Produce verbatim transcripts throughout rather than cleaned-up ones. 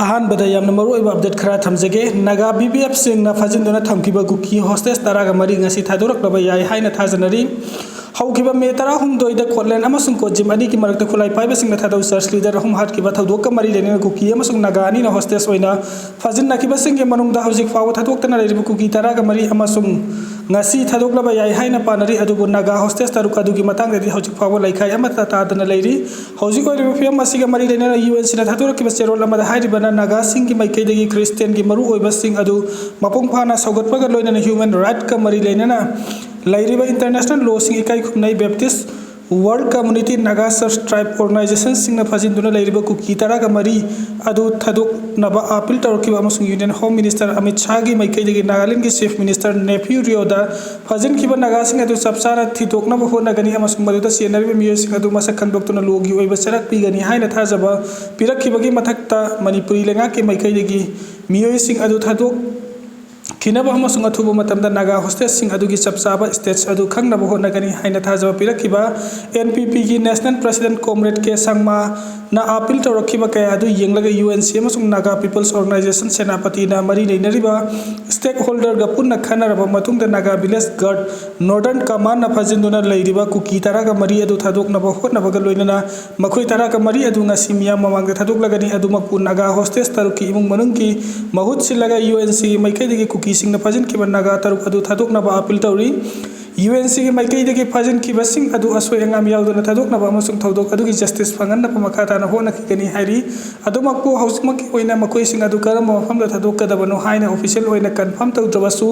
ꯑꯍꯥꯟꯕꯗ ꯌꯥꯝꯅ ꯃꯔꯨꯑꯣꯏꯕ ꯑꯞꯗꯦꯠ ꯈꯔ ꯊꯝꯖꯒꯦ꯫ ꯅꯥꯒꯥ ꯕꯤ ꯕꯤ ꯑꯦꯐꯁꯤꯡꯅ ꯐꯥꯖꯤꯟꯗꯨꯅ ꯊꯝꯈꯤꯕ ꯀꯨꯀꯤ ꯍꯣꯁꯇꯦꯖ ꯇꯔꯥꯒ ꯃꯔꯤ ꯉꯁꯤ ꯊꯥꯗꯣꯔꯛꯂꯕ ꯌꯥꯏ ꯍꯥꯏꯅ ꯊꯥꯖꯅꯔꯤ꯫ ꯍꯧꯈꯤꯕ ꯃꯦ ꯇꯔꯥꯍꯨꯝꯗꯣꯏꯗ ꯀꯣꯠꯂꯦꯟ ꯑꯃꯁꯨꯡ ꯀꯣꯖꯤꯝ ꯑꯅꯤꯒꯤ ꯃꯔꯛꯇ ꯈꯨꯠꯂꯥꯏ ꯄꯥꯏꯕꯁꯤꯡꯅ ꯊꯥꯗꯧ ꯆꯔꯆ ꯂꯤꯗꯔ ꯑꯍꯨꯝ ꯍꯥꯠꯈꯤꯕ ꯊꯧꯗꯣꯛꯀ ꯃꯔꯤ ꯂꯩꯅꯅ ꯀꯨꯀꯤ ꯑꯃꯁꯨꯡ ꯅꯥꯒꯥ ꯑꯅꯤꯅ ꯍꯣꯁꯇꯦꯖ ꯑꯣꯏꯅ ꯐꯥꯖꯤꯟꯅꯈꯤꯕꯁꯤꯡꯒꯤ ꯃꯅꯨꯡꯗ ꯍꯧꯖꯤꯛ ꯐꯥꯎꯕ ꯊꯥꯗꯣꯛꯇꯅ ꯂꯩꯔꯤꯕ ꯀꯨꯀꯤ ꯇꯔꯥꯒ ꯃꯔꯤ ꯑꯃꯁꯨꯡ ꯉꯁꯤ ꯊꯥꯗꯣꯛꯂꯕ ꯌꯥꯏ ꯍꯥꯏꯅ ꯄꯥꯅꯔꯤ꯫ ꯑꯗꯨꯕꯨ ꯅꯥꯒꯥ ꯍꯣꯁꯇꯦꯖ ꯇꯔꯨꯛ ꯑꯗꯨꯒꯤ ꯃꯇꯥꯡꯗꯗꯤ ꯍꯧꯖꯤꯛ ꯐꯥꯎꯕ ꯂꯩꯈꯥꯏ ꯑꯃꯠꯇ ꯇꯥꯗꯅ ꯂꯩꯔꯤ꯫ ꯍꯧꯖꯤꯛ ꯑꯣꯏꯔꯤꯕ ꯐꯤꯕꯝ ꯑꯁꯤꯒ ꯃꯔꯤ ꯂꯩꯅꯅ ꯌꯨ ꯑꯦꯟ ꯁꯤꯅ ꯊꯥꯗꯣꯔꯛꯈꯤꯕ ꯆꯦꯔꯣꯜ ꯑꯃꯗ ꯍꯥꯏꯔꯤꯕꯅ ꯅꯥꯒꯥꯁꯤꯡꯒꯤ ꯃꯥꯏꯀꯩꯗꯒꯤ ꯈ꯭ꯔꯤꯁꯇꯤꯌꯥꯟꯒꯤ ꯃꯔꯨꯑꯣꯏꯕꯁꯤꯡ ꯑꯗꯨ ꯃꯄꯨꯡ ꯐꯥꯅ ꯁꯧꯒꯠꯄꯒ ꯂꯣꯏꯅꯅ ꯍ꯭ꯌꯨꯃꯦꯟ ꯔꯥꯏꯠꯀ ꯃꯔꯤ ꯂꯩꯅꯅ ꯂꯩꯔꯤꯕ ꯏꯟꯇꯔꯅꯦꯁꯅꯦꯜ ꯂꯣꯁꯤꯡ ꯏꯀꯥꯏ ꯈꯨꯝꯅꯩ꯫ ꯕꯦꯞꯇꯤꯁ ꯋꯥꯔꯜ ꯀꯝꯃꯨꯅꯤꯇꯤ, ꯅꯥꯒꯥ ꯆꯔꯆ ꯇ꯭ꯔꯥꯏꯕ ꯑꯣꯔꯒꯅꯥꯏꯖꯦꯁꯟꯁꯤꯡꯅ ꯐꯥꯖꯤꯟꯗꯨꯅ ꯂꯩꯔꯤꯕ ꯀꯨꯀꯤ ꯇꯔꯥꯒ ꯃꯔꯤ ꯑꯗꯨ ꯊꯥꯗꯣꯛꯅꯕ ꯑꯥꯄꯤꯜ ꯇꯧꯔꯛꯈꯤꯕ ꯑꯃꯁꯨꯡ ꯌꯨꯅꯤꯌꯟ ꯍꯣꯝ ꯃꯤꯅꯤꯁꯇꯔ ꯑꯃꯤꯠ ꯁꯥꯍꯒꯤ ꯃꯥꯏꯀꯩꯗꯒꯤ ꯅꯥꯒꯥꯂꯦꯟꯒꯤ ꯆꯤꯐ ꯃꯤꯅꯤꯁꯇꯔ ꯅꯦꯐ꯭ꯌꯨ ꯔꯤꯑꯣꯗ ꯐꯥꯖꯤꯟꯈꯤꯕ ꯅꯥꯒꯥꯁꯤꯡ ꯑꯗꯨ ꯆꯞ ꯆꯥꯅ ꯊꯤꯗꯣꯛꯅꯕ ꯍꯣꯠꯅꯒꯅꯤ ꯑꯃꯁꯨꯡ ꯃꯗꯨꯗ ꯆꯦꯟꯅꯔꯤꯕ ꯃꯤꯑꯣꯏꯁꯤꯡ ꯑꯗꯨ ꯃꯁꯛ ꯈꯪꯗꯣꯛꯇꯨꯅ ꯂꯣꯒꯤ ꯑꯣꯏꯕ ꯆꯩꯔꯥꯛ ꯄꯤꯒꯅꯤ ꯍꯥꯏꯅ ꯊꯥꯖꯕ ꯄꯤꯔꯛꯈꯤꯕꯒꯤ ꯃꯊꯛꯇ ꯃꯅꯤꯄꯨꯔꯤ ꯂꯩꯉꯥꯛꯀꯤ ꯃꯥꯏꯀꯩꯗꯒꯤ ꯃꯤꯑꯣꯏꯁꯤꯡ ꯑꯗꯨ ꯊꯥꯗꯣꯛ ꯊꯤꯅꯕ ꯑꯃꯁꯨꯡ ꯑꯊꯨꯕ ꯃꯇꯝꯗ ꯅꯥꯒꯥ ꯍꯣꯁꯇꯦꯖꯁꯤꯡ ꯑꯗꯨꯒꯤ ꯆꯞ ꯆꯥꯕ ꯁ꯭ꯇꯦꯇꯁ ꯑꯗꯨ ꯈꯪꯅꯕ ꯍꯣꯠꯅꯒꯅꯤ ꯍꯥꯏꯅ ꯊꯥꯖꯕ ꯄꯤꯔꯛꯈꯤꯕ ꯑꯦꯟ ꯄꯤ ꯄꯤꯒꯤ ꯅꯦꯁꯅꯦꯜ ꯄ꯭ꯔꯁꯤꯗꯦꯟꯠ ꯀꯣꯝꯔꯦꯗ ꯀꯦ ꯁꯪꯃꯥꯅ ꯑꯥꯄꯤꯜ ꯇꯧꯔꯛꯈꯤꯕ ꯀꯌꯥ ꯑꯗꯨ ꯌꯦꯡꯂꯒ ꯌꯨ ꯑꯦꯟ ꯁꯤ ꯑꯃꯁꯨꯡ ꯅꯥꯒꯥ ꯄꯤꯄꯜꯁ ꯑꯣꯔꯒꯅꯥꯏꯖꯦꯁꯟ ꯁꯦꯅꯥꯄꯇꯤꯅ ꯃꯔꯤ ꯂꯩꯅꯔꯤꯕ ꯁ꯭ꯇꯦꯛ ꯍꯣꯜꯗꯔꯒ ꯄꯨꯟꯅ ꯈꯟꯅꯔꯕ ꯃꯇꯨꯡꯗ ꯅꯥꯒꯥ ꯚꯤꯂꯦꯖ ꯒꯥꯔꯗ ꯅꯣꯔꯗꯔꯟ ꯀꯃꯥꯟꯅ ꯐꯥꯖꯤꯟꯗꯨꯅ ꯂꯩꯔꯤꯕ ꯀꯨꯀꯤ ꯇꯔꯥꯒ ꯃꯔꯤ ꯑꯗꯨ ꯊꯥꯗꯣꯛꯅꯕ ꯍꯣꯠꯅꯕꯒ ꯂꯣꯏꯅꯅ ꯃꯈꯣꯏ ꯇꯔꯥꯒ ꯃꯔꯤ ꯑꯗꯨ ꯉꯁꯤ ꯃꯤꯌꯥꯝ ꯃꯃꯥꯡꯗ ꯊꯥꯗꯣꯛꯂꯒꯅꯤ꯫ ꯑꯗꯨꯃꯛꯄꯨ ꯅꯥꯒꯥ ꯍꯣꯁꯇꯦꯖ ꯇꯔꯨꯛꯀꯤ ꯏꯃꯨꯡ ꯃꯅꯨꯡꯒꯤ ꯃꯍꯨꯠ ꯁꯤꯜꯂꯒ ꯌꯨ ꯑꯦꯟ ꯁꯤꯒꯤ ꯃꯥꯏꯀꯩꯗꯒꯤ ꯀꯨꯀꯤꯁꯤꯡꯅ ꯐꯥꯖꯤꯟꯈꯤꯕ ꯅꯥꯒꯥ ꯇꯔꯨꯛ ꯑꯗꯨ ꯊꯥꯗꯣꯛꯅꯕ ꯑꯥꯄꯤꯜ ꯇꯧꯔꯤ꯫ ꯌꯨ ꯑꯦꯟ ꯁꯤꯒꯤ ꯃꯥꯏꯀꯩꯗꯒꯤ ꯐꯥꯖꯤꯟꯈꯤꯕꯁꯤꯡ ꯑꯗꯨ ꯑꯁꯣꯏ ꯑꯉꯥꯝ ꯌꯥꯎꯗꯅ ꯊꯥꯗꯣꯛꯅꯕ ꯑꯃꯁꯨꯡ ꯊꯧꯗꯣꯛ ꯑꯗꯨꯒꯤ ꯖꯁꯇꯤꯁ ꯐꯪꯍꯟꯅꯕ ꯃꯈꯥ ꯇꯥꯅ ꯍꯣꯠꯅꯈꯤꯒꯅꯤ ꯍꯥꯏꯔꯤ꯫ ꯑꯗꯨꯃꯛꯄꯨ ꯍꯧꯖꯤꯛꯃꯛꯀꯤ ꯑꯣꯏꯅ ꯃꯈꯣꯏꯁꯤꯡ ꯑꯗꯨ ꯀꯔꯝꯕ ꯃꯐꯝꯗ ꯊꯥꯗꯣꯛꯀꯗꯕꯅꯣ ꯍꯥꯏꯅ ꯑꯣꯐꯤꯁꯤꯌꯦꯜ ꯑꯣꯏꯅ ꯀꯟꯐꯥꯔꯝ ꯇꯧꯗ꯭ꯔꯕꯁꯨ,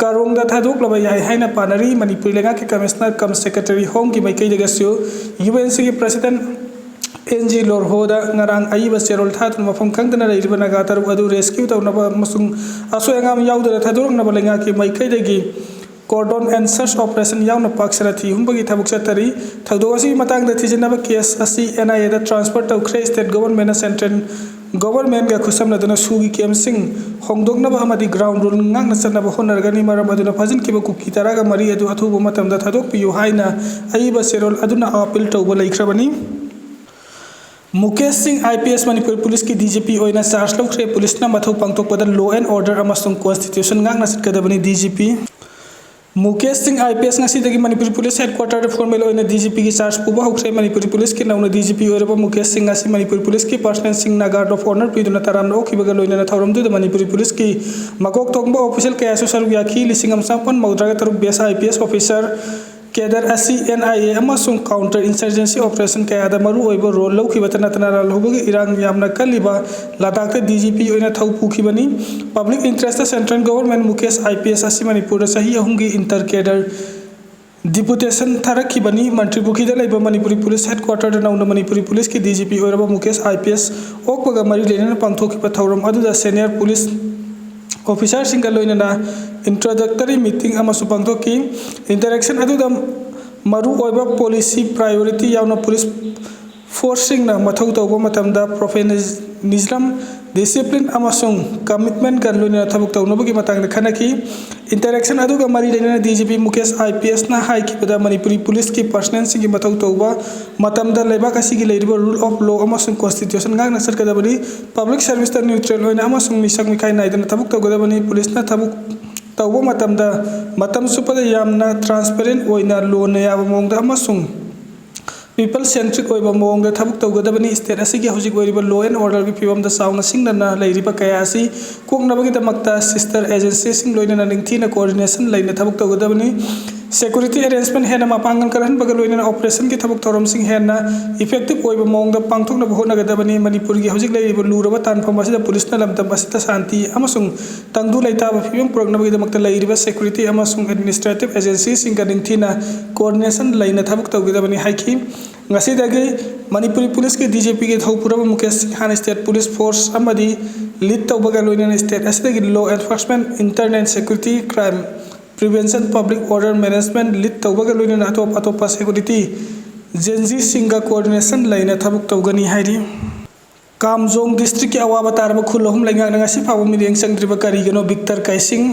ꯀꯥꯔꯣꯡꯗ ꯊꯥꯗꯣꯛꯂꯕ ꯌꯥꯏ ꯍꯥꯏꯅ ꯄꯥꯅꯔꯤ꯫ ꯃꯅꯤꯄꯨꯔꯤ ꯂꯩꯉꯥꯛꯀꯤ ꯀꯃꯤꯁꯅꯔ ꯀꯝ ꯁꯦꯀ꯭ꯔꯦꯇꯔꯤ ꯍꯣꯝꯒꯤ ꯃꯥꯏꯀꯩꯗꯒꯤꯁꯨ ꯌꯨ ꯑꯦꯟ ꯁꯤꯒꯤ ꯄ꯭ꯔꯁꯤꯗꯦꯟꯠ ꯑꯦꯟ ꯖꯤ ꯂꯣꯔꯍꯣꯗ ꯉꯔꯥꯡ ꯑꯏꯕ ꯆꯦꯔꯣꯜ ꯊꯥꯗꯨꯅ ꯃꯐꯝ ꯈꯪꯗꯅ ꯂꯩꯔꯤꯕ ꯅꯥꯒꯥ ꯇꯔꯨꯛ ꯑꯗꯨ ꯔꯦꯁꯀ꯭ꯌꯨ ꯇꯧꯅꯕ ꯑꯃꯁꯨꯡ ꯑꯁꯣꯏ ꯑꯉꯥꯝ ꯌꯥꯎꯗꯅ ꯊꯥꯗꯣꯔꯛꯅꯕ ꯂꯩꯉꯥꯛꯀꯤ ꯃꯥꯏꯀꯩꯗꯒꯤ ꯀꯣꯔꯗꯣꯟ ꯑꯦꯟ ꯁꯔꯆ ꯑꯣꯄꯔꯦꯁꯟ ꯌꯥꯎꯅ ꯄꯥꯛ ꯁꯟꯅ ꯊꯤ ꯍꯨꯝꯕꯒꯤ ꯊꯕꯛ ꯆꯠꯊꯔꯤ꯫ ꯊꯧꯗꯣꯛ ꯑꯁꯤꯒꯤ ꯃꯇꯥꯡꯗ ꯊꯤꯖꯤꯟꯅꯕ ꯀꯦꯁ ꯑꯁꯤ ꯑꯦꯟ ꯑꯥꯏ ꯑꯦꯗ ꯇ꯭ꯔꯥꯟꯁꯐꯔ ꯇꯧꯈ꯭ꯔꯦ꯫ ꯁ꯭ꯇꯦꯠ ꯒꯣꯚꯔꯟꯃꯦꯟꯠꯅ ꯁꯦꯟꯇ꯭ꯔꯦꯜ ꯒꯣꯚꯔꯟꯃꯦꯟꯠꯒ ꯈꯨꯠꯁꯝꯅꯗꯨꯅ ꯁꯨꯒꯤ ꯀꯦꯝꯞꯁꯤꯡ ꯍꯣꯡꯗꯣꯛꯅꯕ ꯑꯃꯗꯤ ꯒ꯭ꯔꯥꯎꯟ ꯔꯨꯜ ꯉꯥꯛꯅ ꯆꯠꯅꯕ ꯍꯣꯠꯅꯔꯒꯅꯤ꯫ ꯃꯔꯝ ꯑꯗꯨꯅ ꯐꯥꯖꯤꯟꯈꯤꯕ ꯀꯨꯀꯤ ꯇꯔꯥꯒ ꯃꯔꯤ ꯑꯗꯨ ꯑꯊꯨꯕ ꯃꯇꯝꯗ ꯊꯥꯗꯣꯛꯄꯤꯌꯨ ꯍꯥꯏꯅ ꯑꯏꯕ ꯆꯦꯔꯣꯜ ꯑꯗꯨꯅ ꯑꯥꯄꯤꯜ ꯇꯧꯕ ꯂꯩꯈ꯭ꯔꯕꯅꯤ꯫ ꯃꯨꯀꯦꯁ ꯁꯤꯡ, ꯑꯥꯏ ꯄꯤ ꯑꯦꯁ, ꯃꯅꯤꯄꯨꯔ ꯄꯨꯂꯤꯁꯀꯤ ꯗꯤ ꯖꯤ ꯄꯤ ꯑꯣꯏꯅ ꯆꯥꯔꯖ ꯂꯧꯈ꯭ꯔꯦ꯫ ꯄꯨꯂꯤꯁꯅ ꯃꯊꯧ ꯄꯥꯡꯊꯣꯛꯄꯗ law and order ꯑꯃꯁꯨꯡ constitution ꯉꯥꯛꯅ ꯆꯠꯀꯗꯕꯅꯤ꯫ ꯗꯤ ꯖꯤ ꯄꯤ ꯃꯨꯀꯦꯁ ꯁꯤꯡ, ꯑꯥꯏ ꯄꯤ ꯑꯦꯁ, ꯉꯁꯤꯗꯒꯤ ꯃꯅꯤꯄꯨꯔ ꯄꯨꯂꯤꯁ ꯍꯦꯗꯀ꯭ꯋꯥꯇꯔꯗ ꯐꯣꯔꯃꯦꯜ ꯑꯣꯏꯅ ꯗꯤ ꯖꯤ ꯄꯤꯒꯤ ꯆꯥꯔꯖ ꯄꯨꯕ ꯍꯧꯈ꯭ꯔꯦ꯫ ꯃꯅꯤꯄꯨꯔ ꯄꯨꯂꯤꯁꯀꯤ ꯅꯧꯅ ꯗꯤ ꯖꯤ ꯄꯤ ꯑꯣꯏꯔꯕ ꯃꯨꯀꯦꯁ ꯁꯤꯡ ꯑꯁꯤ ꯃꯅꯤꯄꯨꯔ ꯄꯨꯂꯤꯁꯀꯤ ꯄꯔꯁꯅꯦꯜꯁꯤꯡꯅ ꯒꯥꯔꯗ ꯑꯣꯐ ꯑꯣꯅꯔ ꯄꯤꯗꯨꯅ ꯇꯔꯥꯝꯅ ꯑꯣꯛꯈꯤꯕꯒ ꯂꯣꯏꯅꯅ ꯊꯧꯔꯝꯗꯨꯗ ꯃꯅꯤꯄꯨꯔ ꯄꯨꯂꯤꯁꯀꯤ ꯃꯀꯣꯛ ꯊꯣꯡꯕ ꯑꯣꯐꯤꯁꯦꯜ ꯀꯌꯥꯁꯨ ꯁꯔꯨꯛ ꯌꯥꯈꯤ꯫ ꯂꯤꯁꯤꯡ ꯑꯃ ꯆꯥꯃꯥꯄꯟ ꯃꯧꯗ꯭ꯔꯥꯒ ꯇꯔꯨꯛ batch I P S officer cadre ꯑꯁꯤ ꯑꯦꯟ ꯑꯥꯏ ꯑꯦ ꯑꯃꯁꯨꯡ counter insurgency operation ꯀꯌꯥꯗ ꯃꯔꯨ ꯑꯣꯏꯕ ꯔꯣꯜ ꯂꯧꯈꯤꯕꯇ ꯅꯠꯇꯅ ꯂꯥꯜꯍꯧꯕꯒꯤ ꯏꯔꯥꯡ ꯌꯥꯝꯅ ꯀꯜꯂꯤꯕ ꯂꯗꯥꯈꯇ ꯗꯤ ꯖꯤ ꯄꯤ ꯑꯣꯏꯅ ꯊꯧ ꯄꯨꯈꯤꯕꯅꯤ꯫ Public interest central government Mukesh I P S ꯑꯁꯤ ꯃꯅꯤꯄꯨꯔꯗ ꯆꯍꯤ ꯑꯍꯨꯝꯒꯤ inter cadre deputation ꯊꯥꯔꯛꯈꯤꯕꯅꯤ꯫ ꯃꯟꯇ꯭ꯔꯤꯄꯨꯈ꯭ꯔꯤꯗ ꯂꯩꯕ ꯃꯅꯤꯄꯨꯔꯤ ꯄꯨꯂꯤꯁ ꯍꯦꯗꯀ꯭ꯋꯥꯇꯔꯗ ꯅꯧꯅ ꯃꯅꯤꯄꯨꯔꯤ ꯄꯨꯂꯤꯁꯀꯤ ꯗꯤ ꯖꯤ ꯄꯤ ꯑꯣꯏꯔꯕ ꯃꯨꯀꯦꯁ ꯑꯥꯏ ꯄꯤ ꯑꯦꯁ ꯑꯣꯛꯄꯒ ꯃꯔꯤ ꯂꯩꯅꯅ ꯄꯥꯡꯊꯣꯛꯈꯤꯕ ꯊꯧꯔꯝ ꯑꯗꯨꯗ senior police officerꯁꯤꯡꯒ ꯂꯣꯏꯅꯅ introductory meeting ꯑꯃꯁꯨ ꯄꯥꯡꯊꯣꯛꯈꯤ꯫ Interaction ꯑꯗꯨꯗ ꯃꯔꯨ ꯑꯣꯏꯕ policy priority ꯌꯥꯎꯅ ꯄꯨꯂꯤꯁ ꯐꯣꯔꯁꯁꯤꯡꯅ ꯃꯊꯧ ꯇꯧꯕ ꯃꯇꯝꯗ professionalism, discipline ꯑꯃꯁꯨꯡ commitmentꯒ ꯂꯣꯏꯅꯅ ꯊꯕꯛ ꯇꯧꯅꯕꯒꯤ ꯃꯇꯥꯡꯗ ꯈꯟꯅꯈꯤ꯫ Interaction ꯑꯗꯨꯒ ꯃꯔꯤ ꯂꯩꯅꯅ D G P Mukesh I P ꯑꯦꯁꯅ ꯍꯥꯏꯈꯤꯕꯗ, Manipuri ꯄꯨꯂꯤꯁꯀꯤ ꯄꯔꯁꯅꯦꯜꯁꯤꯡꯒꯤ ꯃꯊꯧ ꯇꯧꯕ ꯃꯇꯝꯗ ꯂꯩꯕꯥꯛ ꯑꯁꯤꯒꯤ ꯂꯩꯔꯤꯕ rule of law ꯑꯃꯁꯨꯡ constitution ꯉꯥꯛꯅ ꯆꯠꯀꯗꯕꯅꯤ꯫ Public serviceꯇ neutral ꯑꯣꯏꯅ ꯑꯃꯁꯨꯡ ꯃꯤꯁꯛ ꯃꯤꯈꯥꯏ ꯅꯥꯏꯗꯅ ꯊꯕꯛ ꯇꯧꯒꯗꯕꯅꯤ꯫ ꯄꯨꯂꯤꯁꯅ ꯊꯕꯛ ꯇꯧꯕ ꯃꯇꯝꯗ ꯃꯇꯝ ꯆꯨꯞꯄꯗ ꯌꯥꯝꯅ transparent ꯑꯣꯏꯅ, ꯂꯣꯟꯅ ꯌꯥꯕ ꯃꯑꯣꯡꯗ ꯑꯃꯁꯨꯡ people centric ꯑꯣꯏꯕ ꯃꯑꯣꯡꯗ ꯊꯕꯛ ꯇꯧꯒꯗꯕꯅꯤ꯫ State ꯑꯁꯤꯒꯤ ꯍꯧꯖꯤꯛ ꯑꯣꯏꯔꯤꯕ law and orderꯒꯤ ꯐꯤꯕꯝꯗ ꯆꯥꯎꯅ ꯁꯤꯡꯅꯅ ꯂꯩꯔꯤꯕ ꯀꯌꯥ ꯑꯁꯤ ꯀꯣꯛꯅꯕꯒꯤꯗꯃꯛꯇ sister agencyꯁꯤꯡ ꯂꯣꯏꯅꯅ ꯅꯤꯡꯊꯤꯅ coordination ꯂꯩꯅ ꯊꯕꯛ ꯇꯧꯒꯗꯕꯅꯤ꯫ Security arrangement ꯍꯦꯟꯅ ꯃꯄꯥꯡꯒꯜ ꯀꯜꯍꯟꯕꯒ ꯂꯣꯏꯅꯅ operationꯒꯤ ꯊꯕꯛ ꯊꯧꯔꯝꯁꯤꯡ ꯍꯦꯟꯅ effective ꯑꯣꯏꯕ ꯃꯑꯣꯡꯗ ꯄꯥꯡꯊꯣꯛꯅꯕ ꯍꯣꯠꯅꯒꯗꯕꯅꯤ꯫ ꯃꯅꯤꯄꯨꯔꯒꯤ ꯍꯧꯖꯤꯛ ꯂꯩꯔꯤꯕ ꯂꯨꯔꯕ ꯇꯥꯟꯐꯝ ꯑꯁꯤꯗ ꯄꯨꯂꯤꯁꯅ ꯂꯝꯗꯝ ꯑꯁꯤꯗ ꯁꯥꯟꯇꯤ ꯑꯃꯁꯨꯡ ꯇꯪꯗꯨ ꯂꯩꯇꯥꯕ ꯐꯤꯕꯝ ꯄꯨꯔꯛꯅꯕꯒꯤꯗꯃꯛꯇ ꯂꯩꯔꯤꯕ security ꯑꯃꯁꯨꯡ administrative agencyꯁꯤꯡꯒ ꯅꯤꯡꯊꯤꯅ coordination ꯂꯩꯅ ꯊꯕꯛ ꯇꯧꯒꯗꯕꯅꯤ ꯍꯥꯏꯈꯤ꯫ ꯉꯁꯤꯗꯒꯤ ꯃꯅꯤꯄꯨꯔꯤ ꯄꯨꯂꯤꯁꯀꯤ ꯗꯤ ꯖꯤ ꯄꯤꯒꯤ ꯊꯧꯄꯨꯔꯕ ꯃꯨꯀꯦꯁ ꯁꯤꯡꯍꯅ state police force ꯑꯃꯗꯤ lead ꯇꯧꯕꯒ ꯂꯣꯏꯅꯅ state ꯑꯁꯤꯗꯒꯤ law enforcement, internal security, crime prevention, public order management lead ꯇꯧꯕꯒ ꯂꯣꯏꯅꯅ ꯑꯇꯣꯞ ꯑꯇꯣꯞꯄ security agencyꯁꯤꯡꯒ coordination ꯂꯩꯅ ꯊꯕꯛ ꯇꯧꯒꯅꯤ ꯍꯥꯏꯔꯤ꯫ ꯀꯥꯝꯖꯣꯡ districtꯀꯤ ꯑꯋꯥꯕ ꯇꯥꯔꯕ ꯈꯨꯜ ꯑꯍꯨꯝ ꯂꯩꯉꯥꯛꯅ ꯉꯁꯤ ꯐꯥꯎꯕ ꯃꯤꯠꯌꯦꯡ ꯆꯪꯗ꯭ꯔꯤꯕ ꯀꯔꯤꯒꯤꯅꯣ? Victor Keishing.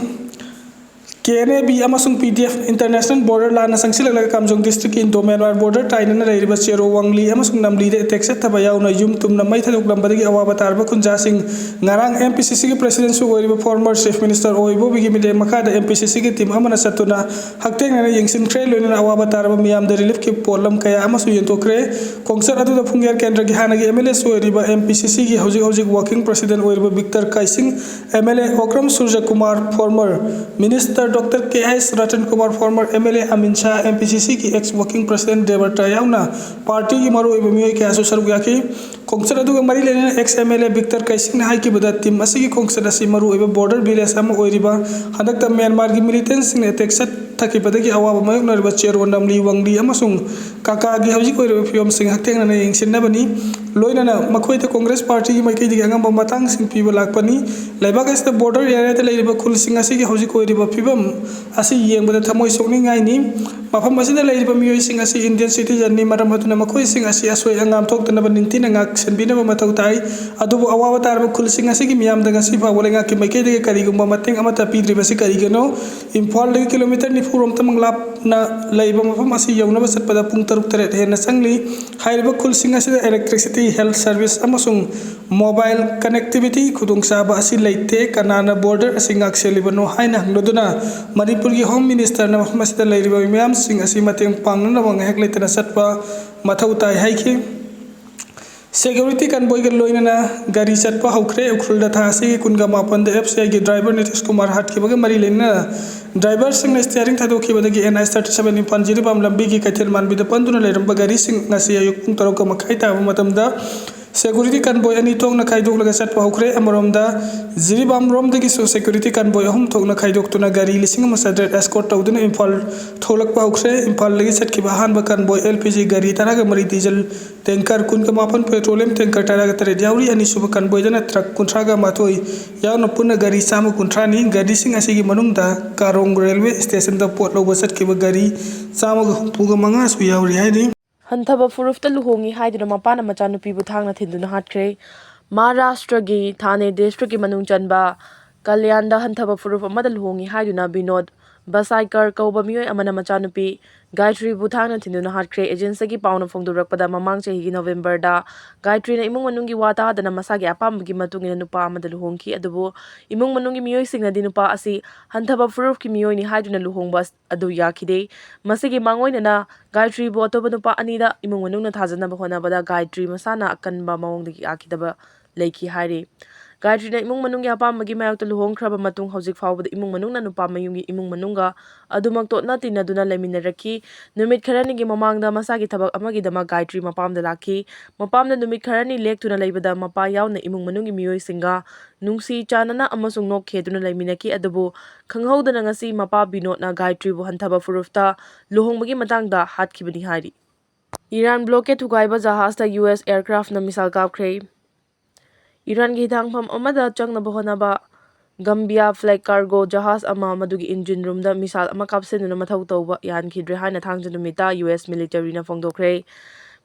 K N A B ꯑꯃꯁꯨꯡ P D F international border ꯂꯥꯟꯅ ꯆꯪꯁꯤꯜꯂꯛꯂꯒ ꯀꯥꯝꯖꯣꯡ ꯗꯤꯁꯇ꯭ꯔꯤꯛꯀꯤ ꯏꯟꯗꯣ ꯃ꯭ꯌꯥꯟꯃꯥꯔ ꯕꯣꯔꯗꯔ ꯇꯥꯏꯅꯅ ꯂꯩꯔꯤꯕ ꯆꯦꯔꯣ ꯋꯥꯡꯂꯤ ꯑꯃꯁꯨꯡ ꯅꯝꯂꯤꯗ ꯑꯦꯇꯦꯛ ꯆꯠꯊꯕ ꯌꯥꯎꯅ ꯌꯨꯝ ꯇꯨꯝꯅ ꯃꯩ ꯊꯥꯗꯣꯛꯂꯝꯕꯗꯒꯤ ꯑꯋꯥꯕ ꯇꯥꯔꯕ ꯈꯨꯟꯖꯥꯁꯤꯡ ꯉꯔꯥꯡ ꯑꯦꯝ ꯄꯤ ꯁꯤ ꯁꯤꯒꯤ ꯄ꯭ꯔꯦꯁꯤꯗꯦꯟꯁꯨ ꯑꯣꯏꯔꯤꯕ ꯐꯣꯔꯃꯔ ꯆꯤꯐ ꯃꯤꯅꯤꯁꯇꯔ ꯑꯣꯏ ꯏꯕꯣꯕꯤꯒꯤ ꯃꯤꯠꯌꯦꯡ ꯃꯈꯥꯗ ꯑꯦꯝ ꯄꯤ ꯁꯤ ꯁꯤꯒꯤ ꯇꯤꯝ ꯑꯃꯅ ꯆꯠꯇꯨꯅ ꯍꯛꯊꯦꯡꯅꯅ ꯌꯦꯡꯁꯤꯟꯈ꯭ꯔꯦ꯫ ꯂꯣꯏꯅꯅ ꯑꯋꯥꯕ ꯇꯥꯔꯕ ꯃꯤꯌꯥꯝꯗ ꯔꯤꯂꯤꯐꯀꯤ ꯄꯣꯠꯂꯝ ꯀꯌꯥ ꯑꯃꯁꯨ ꯌꯦꯟꯊꯣꯛꯈ꯭ꯔꯦ꯫ ꯈꯣꯡꯆꯠ ꯑꯗꯨꯗ ꯐꯨꯡꯒꯦꯔ ꯀꯦꯟꯗ꯭ꯔꯒꯤ ꯍꯥꯟꯅꯒꯤ ꯑꯦꯝ ꯑꯦꯜ ꯑꯦꯁꯨ ꯑꯣꯏꯔꯤꯕ ꯑꯦꯝ ꯄꯤ ꯁꯤ ꯁꯤꯒꯤ ꯍꯧꯖꯤꯛ ꯍꯧꯖꯤꯛ ꯋꯥꯔꯀꯤꯡ ꯄ꯭ꯔꯦꯁꯤꯗꯦꯟ ꯑꯣꯏꯔꯤꯕ Victor Kaising, M L A Okram Suraj Kumar, former minister doctor K S Ratan Kumar, former M L A Amin Shah, M P C ꯁꯤꯒꯤ ꯑꯦꯛꯁ ꯋꯥꯔꯀꯤꯡ ꯄ꯭ꯔꯦꯁꯤꯗꯦꯟ ꯗꯦꯕꯔꯇ ꯌꯥꯎꯅ ꯄꯥꯔꯇꯤꯒꯤ ꯃꯔꯨꯑꯣꯏꯕ ꯃꯤꯑꯣꯏ ꯀꯌꯥꯁꯨ ꯁꯔꯨꯛ ꯌꯥꯈꯤ꯫ ꯈꯣꯡꯆꯠ ꯑꯗꯨꯒ ꯃꯔꯤ ꯂꯩꯅꯅ ex M L A Victor ꯀꯩꯁꯤꯡꯅ ꯍꯥꯏꯈꯤꯕꯗ, ꯇꯤꯝ ꯑꯁꯤꯒꯤ ꯈꯣꯡꯆꯠ ꯑꯁꯤ ꯃꯔꯨꯑꯣꯏꯕ ꯕꯣꯔꯗꯔ ꯚꯤꯂꯦꯖ ꯑꯃ ꯑꯣꯏꯔꯤꯕ ꯍꯟꯗꯛꯇ ꯃ꯭ꯌꯥꯟꯃꯥꯔꯒꯤ ꯃꯤꯂꯤꯇꯦꯟꯁꯤꯡꯅ ꯑꯦꯇꯦꯛ ꯆꯠꯊꯈꯤꯕꯗꯒꯤ ꯑꯋꯥꯕ ꯃꯥꯌꯣꯛꯅꯔꯤꯕ ꯆꯦꯔꯣ, ꯅꯝꯂꯤ, ꯋꯥꯡꯂꯤ ꯑꯃꯁꯨꯡ ꯀꯥꯀꯥꯒꯤ ꯍꯧꯖꯤꯛ ꯑꯣꯏꯔꯤꯕ ꯐꯤꯕꯝꯁꯤꯡ ꯍꯛꯊꯦꯡꯅꯅ ꯌꯦꯡꯁꯤꯟꯅꯕꯅꯤ꯫ ꯂꯣꯏꯅꯅ ꯃꯈꯣꯏꯗ ꯀꯣꯡꯒ꯭ꯔꯦꯁ ꯄꯥꯔꯇꯤꯒꯤ ꯃꯥꯏꯀꯩꯗꯒꯤ ꯑꯉꯝꯕ ꯃꯇꯥꯡꯁꯤꯡ ꯄꯤꯕ ꯂꯥꯛꯄꯅꯤ꯫ ꯂꯩꯕꯥꯛ ꯑꯁꯤꯗ ꯕꯣꯔꯗꯔ ꯑꯦꯔꯤꯌꯥꯗ ꯂꯩꯔꯤꯕ ꯈꯨꯜꯁꯤꯡ ꯑꯁꯤꯒꯤ ꯍꯧꯖꯤꯛ ꯑꯣꯏꯔꯤꯕ ꯐꯤꯕꯝ ꯑꯁꯤ ꯌꯦꯡꯕꯗ ꯊꯃꯣꯏ ꯁꯣꯛꯅꯤꯡꯉꯥꯏꯅꯤ꯫ ꯃꯐꯝ ꯑꯁꯤꯗ ꯂꯩꯔꯤꯕ ꯃꯤꯑꯣꯏꯁꯤꯡ ꯑꯁꯤ ꯏꯟꯗꯤꯌꯟ ꯁꯤꯇꯤꯖꯟꯅꯤ, ꯃꯔꯝ ꯑꯗꯨꯅ ꯃꯈꯣꯏꯁꯤꯡ ꯑꯁꯤ ꯑꯁꯣꯏ ꯑꯉꯥꯝ ꯊꯣꯛꯇꯅꯕ ꯅꯤꯡꯊꯤꯅ ꯉꯥꯛꯁꯦꯟꯕꯤꯅꯕ ꯃꯊꯧ ꯇꯥꯏ꯫ ꯑꯗꯨꯕꯨ ꯑꯋꯥꯕ ꯇꯥꯔꯕ ꯈꯨꯜꯁꯤꯡ ꯑꯁꯤꯒꯤ ꯃꯤꯌꯥꯝꯗ ꯉꯁꯤ ꯐꯥꯎꯕ ꯂꯩꯉꯥꯛꯀꯤ ꯃꯥꯏꯀꯩꯗꯒꯤ ꯀꯔꯤꯒꯨꯝꯕ ꯃꯇꯦꯡ ꯑꯃꯠꯇ ꯄꯤꯗ꯭ꯔꯤꯕꯁꯤ ꯀꯔꯤꯒꯤꯅꯣ? ꯏꯝꯐꯥꯜꯗꯒꯤ ꯀꯤꯂꯣꯃꯤꯇꯔ ꯅꯤꯐꯨ ꯔꯣꯝꯇꯃꯛ ꯂꯥꯞꯅ ꯂꯩꯕ ꯃꯐꯝ ꯑꯁꯤ ꯌꯧꯅꯕ ꯆꯠꯄꯗ ꯄꯨꯡ ꯇꯔꯨꯛ ꯇꯔꯦꯠ ꯍꯦꯟꯅ ꯆꯪꯂꯤ꯫ ꯍꯥꯏꯔꯤꯕ ꯈꯨꯜꯁꯤꯡ ꯑꯁꯤꯗ electricity, health service ꯑꯃꯁꯨꯡ mobile connectivity ꯈꯨꯗꯣꯡꯆꯥꯕ ꯑꯁꯤ ꯂꯩꯇꯦ꯫ ꯀꯅꯥꯅ ꯕꯣꯔꯗꯔ ꯑꯁꯤ ꯉꯥꯛꯁꯦꯜꯂꯤꯕꯅꯣ ꯍꯥꯏꯅ ꯍꯪꯂꯗꯨꯅ ꯃꯅꯤꯄꯨꯔꯒꯤ ꯍꯣꯝ ꯃꯤꯅꯤꯁꯇꯔꯅ ꯃꯐꯝ ꯑꯁꯤꯗ ꯂꯩꯔꯤꯕ ꯃꯤꯌꯥꯝꯁꯤꯡ ꯑꯁꯤ ꯃꯇꯦꯡ ꯄꯥꯡꯅꯅꯕ ꯉꯥꯏꯍꯥꯛ ꯂꯩꯇꯅ ꯆꯠꯄ ꯃꯊꯧ ꯇꯥꯏ ꯍꯥꯏꯈꯤ꯫ ꯁꯦꯀ꯭ꯌꯨꯔꯤꯇꯤ ꯀꯟꯚꯣꯏꯒ ꯂꯣꯏꯅꯅ ꯒꯥꯔꯤ ꯆꯠꯄ ꯍꯧꯈ꯭ꯔꯦ꯫ ꯎꯈ꯭ꯔꯨꯜꯗ ꯊꯥ ꯑꯁꯤꯒꯤ ꯀꯨꯟꯒ ꯃꯥꯄꯟꯗ ꯑꯦꯐ ꯁꯤ ꯑꯥꯏꯒꯤ ꯗ꯭ꯔꯥꯏꯚꯔ ꯅꯤꯇꯤꯁ ꯀꯨꯃꯥꯔ ꯍꯥꯠꯈꯤꯕꯒ ꯃꯔꯤ ꯂꯩꯅꯅ ꯗ꯭ꯔꯥꯏꯚꯔꯁꯤꯡꯅ ꯁ꯭ꯇꯤꯌꯥꯔꯤꯡ ꯊꯥꯗꯣꯛꯈꯤꯕꯗꯒꯤ N H thirty seven Imphal Jiribam ꯂꯝꯕꯤꯒꯤ ꯀꯩꯊꯦꯜ ꯃꯥꯟꯕꯤꯗ ꯄꯟꯗꯨꯅ ꯂꯩꯔꯝꯕ ꯒꯥꯔꯤꯁꯤꯡ ꯉꯁꯤ ꯑꯌꯨꯛ ꯄꯨꯡ ꯇꯔꯨꯛꯀ ꯃꯈꯥꯏ ꯇꯥꯕ ꯃꯇꯝꯗ ꯁꯦꯀ꯭ꯌꯨꯔꯤꯇꯤ ꯀꯟꯚꯣꯏ ꯑꯅꯤ ꯊꯣꯛꯅ ꯈꯥꯏꯗꯣꯛꯂꯒ ꯆꯠꯄ ꯍꯧꯈ꯭ꯔꯦ꯫ ꯑꯃꯔꯣꯝꯗ ꯖꯤꯔꯤꯕꯥꯝ ꯔꯣꯝꯗꯒꯤꯁꯨ ꯁꯦꯀ꯭ꯌꯨꯔꯤꯇꯤ ꯀꯟꯚꯣꯏ ꯑꯍꯨꯝ ꯊꯣꯛꯅ ꯈꯥꯏꯗꯣꯛꯇꯨꯅ ꯒꯥꯔꯤ ꯂꯤꯁꯤꯡ ꯑꯃ ꯆꯥꯇ꯭ꯔꯦꯠ ꯑꯦꯁꯀꯣꯔꯠ ꯇꯧꯗꯨꯅ ꯏꯝꯐꯥꯜ ꯊꯣꯛꯂꯛꯄ ꯍꯧꯈ꯭ꯔꯦ꯫ ꯏꯝꯐꯥꯜꯗꯒꯤ ꯆꯠꯈꯤꯕ ꯑꯍꯥꯟꯕ ꯀꯟꯚꯣꯏ ꯑꯦꯜ ꯄꯤ ꯖꯤ ꯒꯥꯔꯤ ꯇꯔꯥꯒ ꯃꯔꯤ, ꯗꯤꯖꯜ ꯇꯦꯡꯀꯔ ꯀꯨꯟꯒ ꯃꯥꯄꯟ, ꯄꯦꯇ꯭ꯔꯣꯂꯤꯌꯝ ꯇꯦꯡꯀꯔ ꯇꯔꯥꯒ ꯇꯔꯦꯠ ꯌꯥꯎꯔꯤ꯫ ꯑꯅꯤꯁꯨꯕ ꯀꯟꯚꯣꯏꯗꯅ ꯇ꯭ꯔꯛ ꯀꯨꯟꯊ꯭ꯔꯥꯒ ꯃꯥꯊꯣꯏ ꯌꯥꯎꯅ ꯄꯨꯟꯅ ꯒꯥꯔꯤ ꯆꯥꯝꯃ ꯀꯨꯟꯊ꯭ꯔꯥꯅꯤ꯫ ꯒꯥꯔꯤꯁꯤꯡ ꯑꯁꯤꯒꯤ ꯃꯅꯨꯡꯗ ꯀꯥꯔꯣꯡ ꯔꯦꯜꯋꯦ ꯁ꯭ꯇꯦꯁꯟꯗ ꯄꯣꯠ ꯂꯧꯕ ꯆꯠꯈꯤꯕ ꯒꯥꯔꯤ ꯆꯥꯝꯃꯒ ꯍꯨꯝꯐꯨꯒ ꯃꯉꯥꯁꯨ ꯌꯥꯎꯔꯤ ꯍꯥꯏꯔꯤ꯫ ꯍꯟꯊꯕ ꯐꯨꯔꯨꯞꯇ ꯂꯨꯍꯣꯡꯉꯤ ꯍꯥꯏꯗꯨꯅ ꯃꯄꯥꯅ ꯃꯆꯥꯅꯨꯄꯤꯕꯨ ꯊꯥꯡꯅ ꯊꯤꯟꯗꯨꯅ ꯍꯥꯠꯈ꯭ꯔꯦ꯫ ꯃꯍꯥꯔꯥꯁꯇ꯭ꯔꯒꯤ ꯊꯥꯅꯦ ꯗꯤꯁꯇ꯭ꯔꯤꯛꯀꯤ ꯃꯅꯨꯡ ꯆꯟꯕ ꯀꯜꯌꯥꯟꯗ ꯍꯟꯊꯕ ꯐꯨꯔꯨꯞ ꯑꯃꯗ ꯂꯨꯍꯣꯡꯉꯤ ꯍꯥꯏꯗꯨꯅ ꯕꯤꯅꯣꯗ ꯕꯁꯥꯏꯀꯔ ꯀꯧꯕ ꯃꯤꯑꯣꯏ ꯑꯃꯅ ꯃꯆꯥꯅꯨꯄꯤ ꯒꯥꯌꯇ꯭ꯔꯤꯕꯨ ꯊꯥꯡꯅ ꯊꯤꯟꯗꯨꯅ ꯍꯥꯠꯈ꯭ꯔꯦ꯫ ꯑꯦꯖꯦꯟꯁꯤꯒꯤ ꯄꯥꯎꯅ ꯐꯣꯡꯗꯣꯔꯛꯄꯗ, ꯃꯃꯥꯡ ꯆꯍꯤꯒꯤ ꯅꯣꯕꯦꯝꯕꯔꯗ ꯒꯥꯌꯇ꯭ꯔꯤꯅ ꯏꯃꯨꯡ ꯃꯅꯨꯡꯒꯤ ꯋꯥ ꯇꯥꯗꯅ ꯃꯁꯥꯒꯤ ꯑꯄꯥꯝꯕꯒꯤ ꯃꯇꯨꯡ ꯏꯟꯅ ꯅꯨꯄꯥ ꯑꯃꯗ ꯂꯨꯍꯣꯡꯈꯤ꯫ ꯑꯗꯨꯕꯨ ꯏꯃꯨꯡ ꯃꯅꯨꯡꯒꯤ ꯃꯤꯑꯣꯏꯁꯤꯡꯅꯗꯤ ꯅꯨꯄꯥ ꯑꯁꯤ ꯍꯟꯊꯕ ꯐꯨꯔꯨꯞꯀꯤ ꯃꯤꯑꯣꯏꯅꯤ ꯍꯥꯏꯗꯨꯅ ꯂꯨꯍꯣꯡꯕ ꯑꯗꯨ ꯌꯥꯈꯤꯗꯦ꯫ ꯃꯁꯤꯒꯤ ꯃꯥꯡꯑꯣꯏꯅꯅ ꯒꯥꯌꯇ꯭ꯔꯤꯕꯨ ꯑꯇꯣꯞꯄ ꯅꯨꯄꯥ ꯑꯅꯤꯗ ꯏꯃꯨꯡ ꯃꯅꯨꯡꯅ ꯊꯥꯖꯅꯕ ꯍꯣꯠꯅꯕꯗ ꯒꯥꯌꯇ꯭ꯔꯤ ꯃꯁꯥꯅ ꯑꯀꯟꯕ ꯃꯑꯣꯡꯗ ꯌꯥꯈꯤꯗꯕ ꯂꯩꯈꯤ ꯍꯥꯏꯔꯤ꯫ ꯒꯥꯌꯇ꯭ꯔꯤꯅ ꯏꯃꯨꯡ ꯃꯅꯨꯡꯒꯤ ꯑꯄꯥꯝꯕꯒꯤ ꯃꯥꯌꯣꯛꯇ ꯂꯨꯍꯣꯡꯈ꯭ꯔꯕ ꯃꯇꯨꯡ, ꯍꯧꯖꯤꯛ ꯐꯥꯎꯕꯗ ꯏꯃꯨꯡ ꯃꯅꯨꯡꯅ ꯅꯨꯄꯥ ꯃꯌꯨꯝꯒꯤ ꯏꯃꯨꯡ ꯃꯅꯨꯡꯒ ꯑꯗꯨꯃꯛ ꯇꯣꯠꯅ ꯇꯤꯟꯅꯗꯨꯅ ꯂꯩꯃꯤꯟꯅꯔꯛꯈꯤ꯫ ꯅꯨꯃꯤꯠ ꯈꯔꯅꯤꯒꯤ ꯃꯃꯥꯡꯗ ꯃꯁꯥꯒꯤ ꯊꯕꯛ ꯑꯃꯒꯤꯗꯃꯛ ꯒꯥꯌꯇ꯭ꯔꯤ ꯃꯄꯥꯝꯗ ꯂꯥꯛꯈꯤ꯫ ꯃꯄꯥꯝꯗ ꯅꯨꯃꯤꯠ ꯈꯔꯅꯤ ꯂꯦꯛꯇꯨꯅ ꯂꯩꯕꯗ, ꯃꯄꯥ ꯌꯥꯎꯅ ꯏꯃꯨꯡ ꯃꯅꯨꯡꯒꯤ ꯃꯤꯑꯣꯏꯁꯤꯡꯒ ꯅꯨꯡꯁꯤ ꯆꯥꯟꯅꯅ ꯑꯃꯁꯨꯡ ꯅꯣꯛꯈꯦꯗꯨꯅ ꯂꯩꯃꯤꯟꯅꯈꯤ꯫ ꯑꯗꯨꯕꯨ ꯈꯪꯍꯧꯗꯅ ꯉꯁꯤ ꯃꯄꯥ ꯕꯤꯅꯣꯗꯅ ꯒꯥꯌꯇ꯭ꯔꯤꯕꯨ ꯍꯟꯊꯕ ꯐꯨꯔꯨꯞꯇ ꯂꯨꯍꯣꯡꯕꯒꯤ ꯃꯇꯥꯡꯗ ꯍꯥꯠꯈꯤꯕꯅꯤ ꯍꯥꯏꯔꯤ꯫ ꯏꯔꯥꯟ ꯕ꯭ꯂꯣꯀꯦꯗ ꯊꯨꯒꯥꯏꯕ ꯖꯍꯥꯖꯇ ꯌꯨ ꯑꯦꯁ ꯑꯦꯌꯔꯀ꯭ꯔꯥꯐꯅ ꯃꯤꯁꯥꯏꯜ ꯀꯥꯞꯈ꯭ꯔꯦ꯫ ꯏꯔꯥꯟꯒꯤ ꯍꯤꯊꯥꯡꯐꯝ ꯑꯃꯗ ꯆꯪꯅꯕ ꯍꯣꯠꯅꯕ ꯒꯝꯕꯤꯌꯥ ꯐ꯭ꯂꯦꯒ ꯀꯥꯔꯒꯣ ꯖꯍꯥꯖ ꯑꯃ ꯃꯗꯨꯒꯤ ꯏꯟꯖꯤꯟ ꯔꯨꯝꯗ ꯃꯤꯁꯥꯏꯜ ꯑꯃ ꯀꯥꯞꯁꯤꯟꯗꯨꯅ ꯃꯊꯧ ꯇꯧꯕ ꯌꯥꯍꯟꯈꯤꯗ꯭ꯔꯦ ꯍꯥꯏꯅ ꯊꯥꯡꯖ ꯅꯨꯃꯤꯠꯇ ꯌꯨ ꯑꯦꯁ ꯃꯤꯂꯤꯇꯔꯤꯅ ꯐꯣꯡꯗꯣꯛꯈ꯭ꯔꯦ꯫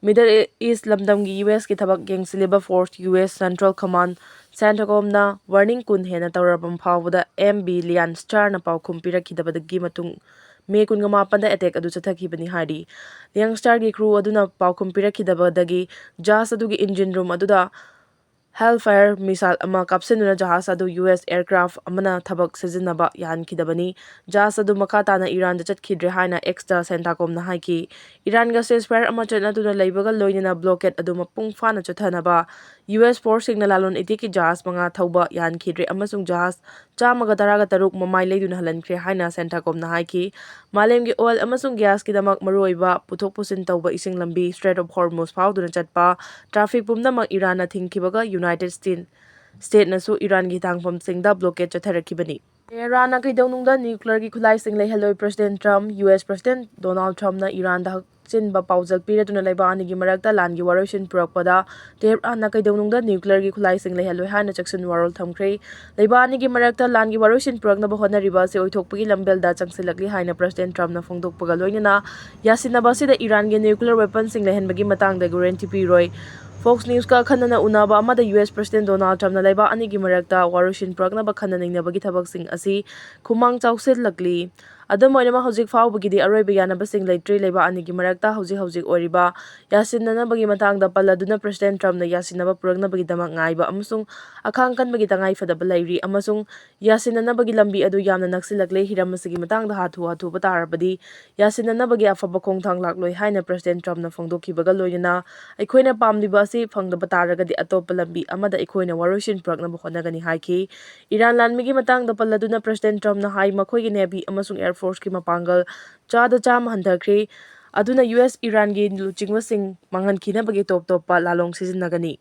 ꯃꯤꯗꯜ ꯏꯁ ꯂꯝꯗꯝꯒꯤ ꯌꯨ ꯑꯦꯁꯀꯤ ꯊꯕꯛ ꯌꯦꯡꯁꯤꯜꯂꯤꯕ ꯐꯣꯔꯁ ꯌꯨ ꯑꯦꯁ ꯁꯦꯟꯇ꯭ꯔꯦꯜ ꯀꯃꯥꯟ, ꯁꯦꯟꯇꯀꯣꯝꯅ ꯋꯥꯔꯅꯤꯡ ꯀꯨꯟ ꯍꯦꯟꯅ ꯇꯧꯔꯕ ꯐꯥꯎꯕꯗ ꯑꯦꯝ ꯕꯤ ꯂꯤꯌꯥꯟ ꯁ꯭ꯇꯥꯔꯅ ꯄꯥꯎꯈꯨꯝ ꯄꯤꯔꯛꯈꯤꯗꯕꯗꯒꯤ ꯃꯇꯨꯡ ꯃꯦ ꯀꯨꯟꯃꯥꯄꯟꯗ ꯑꯦꯇꯦꯛ ꯑꯗꯨ ꯆꯠꯊꯈꯤꯕꯅꯤ ꯍꯥꯏꯔꯤ꯫ ꯂꯤꯌꯥꯟ ꯁ꯭ꯇꯥꯔꯒꯤ ꯀ꯭ꯔꯨ ꯑꯗꯨꯅ ꯄꯥꯎꯈꯨꯝ ꯄꯤꯔꯛꯈꯤꯗꯕꯗꯒꯤ ꯖꯍꯥꯖ ꯑꯗꯨꯒꯤ ꯏꯟꯖꯤꯟ ꯔꯨꯝ ꯑꯗꯨꯗ ꯍꯦꯜꯐꯥꯌꯔ ꯃꯤꯁꯥꯏꯜ ꯑꯃ ꯀꯥꯞꯁꯤꯟꯗꯨꯅ ꯖꯍꯥꯖ ꯑꯗꯨ ꯌꯨ ꯑꯦꯁ ꯑꯦꯌꯔꯀ꯭ꯔꯥꯐ ꯑꯃꯅ ꯊꯕꯛ ꯁꯤꯖꯤꯟꯅꯕ ꯌꯥꯍꯟꯈꯤꯗꯕꯅꯤ꯫ ꯖꯍꯥꯖ ꯑꯗꯨ ꯃꯈꯥ ꯇꯥꯅ ꯏꯔꯥꯟꯗ ꯆꯠꯈꯤꯗ꯭ꯔꯦ ꯍꯥꯏꯅ ꯑꯦꯛꯁꯇ ꯁꯦꯟꯇꯥꯀꯣꯝꯅ ꯍꯥꯏꯈꯤ꯫ ꯏꯔꯥꯟꯒ ꯁꯤꯖꯐꯥꯌꯔ ꯑꯃ ꯆꯠꯅꯗꯨꯅ ꯂꯩꯕꯒ ꯂꯣꯏꯅꯅ ꯕ꯭ꯂꯣꯀꯦꯗ ꯑꯗꯨ ꯃꯄꯨꯡ ꯐꯥꯅ ꯆꯠꯊꯅꯕ ꯌꯨ ꯑꯦꯁ ꯐꯣꯔꯁꯁꯤꯡꯅ ꯂꯂꯣꯟ ꯏꯇꯤꯛꯀꯤ ꯖꯍꯥꯖ ꯃꯉꯥ ꯊꯧꯕ ꯌꯥꯍꯟꯈꯤꯗ꯭ꯔꯦ ꯑꯃꯁꯨꯡ ꯖꯍꯥꯖ ꯆꯥꯝꯃꯒ ꯇꯔꯥꯒ ꯇꯔꯨꯛ ꯃꯃꯥꯏ ꯂꯩꯗꯨꯅ ꯍꯜꯍꯟꯈ꯭ꯔꯦ ꯍꯥꯏꯅ ꯁꯦꯟꯇꯥꯀꯣꯝꯅ ꯍꯥꯏꯈꯤ꯫ ꯃꯥꯂꯦꯝꯒꯤ ꯑꯣꯏꯜ ꯑꯃꯁꯨꯡ ꯒ꯭ꯌꯥꯁꯀꯤꯗꯃꯛ ꯃꯔꯨꯑꯣꯏꯕ ꯄꯨꯊꯣꯛ ꯄꯨꯁꯤꯟ ꯇꯧꯕ ꯏꯁꯤꯡ ꯂꯝꯕꯤ ꯁ꯭ꯇ꯭ꯔꯦꯠ ꯑꯣꯐ ꯍꯣꯔꯃꯨꯖ ꯐꯥꯎꯗꯨꯅ ꯆꯠꯄ ꯇ꯭ꯔꯥꯐꯤꯛ ꯄꯨꯝꯅꯃꯛ ꯏꯔꯥꯟꯅ ꯊꯤꯡꯈꯤꯕꯒ ꯌꯨꯅꯥꯏꯇꯦꯗ ꯁ꯭ꯇꯦꯠ, ꯁ꯭ꯇꯦꯠꯅꯁꯨ ꯏꯔꯥꯟꯒꯤ ꯍꯤꯊꯥꯡꯐꯝꯁꯤꯡꯗ ꯕ꯭ꯂꯣꯀꯦꯗ ꯆꯠꯊꯔꯛꯈꯤꯕꯅꯤ꯫ ꯇꯦꯍꯔꯥꯟꯅ ꯀꯩꯗꯧꯅꯨꯡꯗ ꯅ꯭ꯌꯨꯀ꯭ꯂꯤꯌꯔꯒꯤ ꯈꯨꯠꯂꯥꯏꯁꯤꯡ ꯂꯩꯍꯜꯂꯣꯏ꯫ President Trump, U S president Donald ꯇ꯭ꯔꯝꯞꯅ ꯏꯔꯥꯟꯗ ꯍꯛꯆꯤꯟꯕ ꯄꯥꯎꯖꯦꯜ ꯄꯤꯔꯗꯨꯅ ꯂꯩꯕꯥꯛ ꯑꯅꯤꯒꯤ ꯃꯔꯛꯇ ꯂꯥꯟꯒꯤ ꯋꯥꯔꯣꯏꯁꯤꯟ ꯄꯨꯔꯛꯄꯗ ꯇꯦꯍꯔꯥꯟꯅ ꯀꯩꯗꯧꯅꯨꯡꯗ ꯅ꯭ꯌꯨꯀ꯭ꯂꯤꯌꯔꯒꯤ ꯈꯨꯠꯂꯥꯏꯁꯤꯡ ꯂꯩꯍꯜꯂꯣꯏ ꯍꯥꯏꯅ ꯆꯦꯛꯁꯤꯟ ꯋꯥꯔꯣꯜ ꯊꯝꯈ꯭ꯔꯦ꯫ ꯂꯩꯕꯥꯛ ꯑꯅꯤꯒꯤ ꯃꯔꯛꯇ ꯂꯥꯟꯒꯤ ꯋꯥꯔꯣꯏꯁꯤꯟ ꯄꯨꯔꯛꯅꯕ ꯍꯣꯠꯅꯔꯤꯕ ꯑꯁꯤ ꯑꯣꯏꯊꯣꯛꯄꯒꯤ ꯂꯝꯕꯦꯜꯗ ꯆꯪꯁꯤꯜꯂꯛꯂꯤ ꯍꯥꯏꯅ ꯄ꯭ꯔꯦꯁꯤꯗꯦꯟꯠ ꯇ꯭ꯔꯝꯞꯅ ꯐꯣꯡꯗꯣꯛꯄꯒ ꯂꯣꯏꯅꯅ ꯌꯥꯁꯤꯟꯅꯕ ꯑꯁꯤꯗ ꯏꯔꯥꯟꯒꯤ ꯅ꯭ꯌꯨꯀ꯭ꯂꯤꯌꯔ ꯋꯦꯄꯟꯁꯤꯡ ꯂꯩꯍꯟꯕꯒꯤ ꯃꯇꯥꯡꯗ ꯒꯨꯔꯦꯟꯇꯤ ꯄꯤꯔꯣꯏ꯫ Fox News-ꯀ ꯑꯈꯟꯅꯅ ꯎꯅꯕ ꯑꯃꯗ ꯌꯨ ꯑꯦꯁ President Donald Trump-ꯅ ꯂꯩꯕꯥꯛ ꯑꯅꯤꯒꯤ ꯃꯔꯛꯇ ꯋꯥꯔꯣꯏꯁꯤꯟ ꯄꯨꯔꯛꯅꯕ ꯈꯟꯅ ꯅꯩꯅꯕꯒꯤ ꯊꯕꯛꯁꯤꯡ ꯑꯁꯤ ꯈꯨꯃꯥꯡ ꯆꯥꯎꯁꯤꯜꯂꯛꯂꯤ꯫ ꯑꯗꯨꯝ ꯑꯣꯏꯅꯃꯛ, ꯍꯧꯖꯤꯛ ꯐꯥꯎꯕꯒꯤꯗꯤ ꯑꯔꯣꯏꯕ ꯌꯥꯅꯕꯁꯤꯡ ꯂꯩꯇ꯭ꯔꯤ꯫ ꯂꯩꯕꯥꯛ ꯑꯅꯤꯒꯤ ꯃꯔꯛꯇ ꯍꯧꯖꯤꯛ ꯍꯧꯖꯤꯛ ꯑꯣꯏꯔꯤꯕ ꯌꯥꯁꯤꯟꯅꯅꯕꯒꯤ ꯃꯇꯥꯡꯗ ꯄꯜꯂꯗꯨꯅ President Trump-ꯅ ꯌꯥꯁꯤꯟꯅꯕ ꯄꯨꯔꯛꯅꯕꯒꯤꯗꯃꯛ ꯉꯥꯏꯕ ꯑꯃꯁꯨꯡ ꯑꯈꯥꯡ ꯀꯟꯕꯒꯤ ꯇꯉꯥꯏ ꯐꯗꯕ ꯂꯩꯔꯤ, ꯑꯃꯁꯨꯡ ꯌꯥꯁꯤꯟꯅꯅꯕꯒꯤ ꯂꯝꯕꯤ ꯑꯗꯨ ꯌꯥꯝꯅ ꯅꯛꯁꯤꯜꯂꯛꯂꯦ꯫ ꯍꯤꯔꯝ ꯑꯁꯤꯒꯤ ꯃꯇꯥꯡꯗ ꯍꯥꯊꯨ ꯍꯥꯊꯨꯕ ꯇꯥꯔꯕꯗꯤ ꯌꯥꯁꯤꯟꯅꯅꯕꯒꯤ ꯑꯐꯕ ꯈꯣꯡꯊꯥꯡ ꯂꯥꯛꯂꯣꯏ ꯍꯥꯏꯅ President Trump-ꯅ ꯐꯣꯡꯗꯣꯛꯈꯤꯕꯒ ꯂꯣꯏꯅꯅ, ꯑꯩꯈꯣꯏꯅ ꯄꯥꯝꯂꯤꯕ ꯑꯁꯤ ꯐꯪꯗꯕ ꯇꯥꯔꯒꯗꯤ ꯑꯇꯣꯞꯄ ꯂꯝꯕꯤ ꯑꯃꯗ ꯑꯩꯈꯣꯏꯅ ꯋꯥꯔꯣꯏꯁꯤꯟ ꯄꯨꯔꯛꯅꯕ ꯍꯣꯠꯅꯒꯅꯤ ꯍꯥꯏꯈꯤ꯫ ꯏꯔꯥꯟ ꯂꯥꯟꯃꯤꯒꯤ ꯃꯇꯥꯡꯗ ꯄꯜꯂꯗꯨꯅ President Trump-ꯅ ꯍꯥꯏ, ꯃꯈꯣꯏꯒꯤ Navy ꯑꯃꯁꯨꯡ Air Force-ꯀꯤ ꯃꯄꯥꯡꯒꯜ ꯆꯥꯗ ꯆꯥꯝꯃ ꯍꯟꯊꯈ꯭ꯔꯦ, ꯑꯗꯨꯅ ꯌꯨ ꯑꯦꯁ ꯏꯔꯥꯟꯒꯤ ꯂꯨꯆꯤꯡꯕꯁꯤꯡ ꯃꯥꯡꯍꯟꯈꯤꯅꯕꯒꯤ ꯇꯣꯞ ꯇꯣꯞꯄ ꯂꯥꯂꯣꯡ ꯁꯤꯖꯤꯟꯅꯒꯅꯤ꯫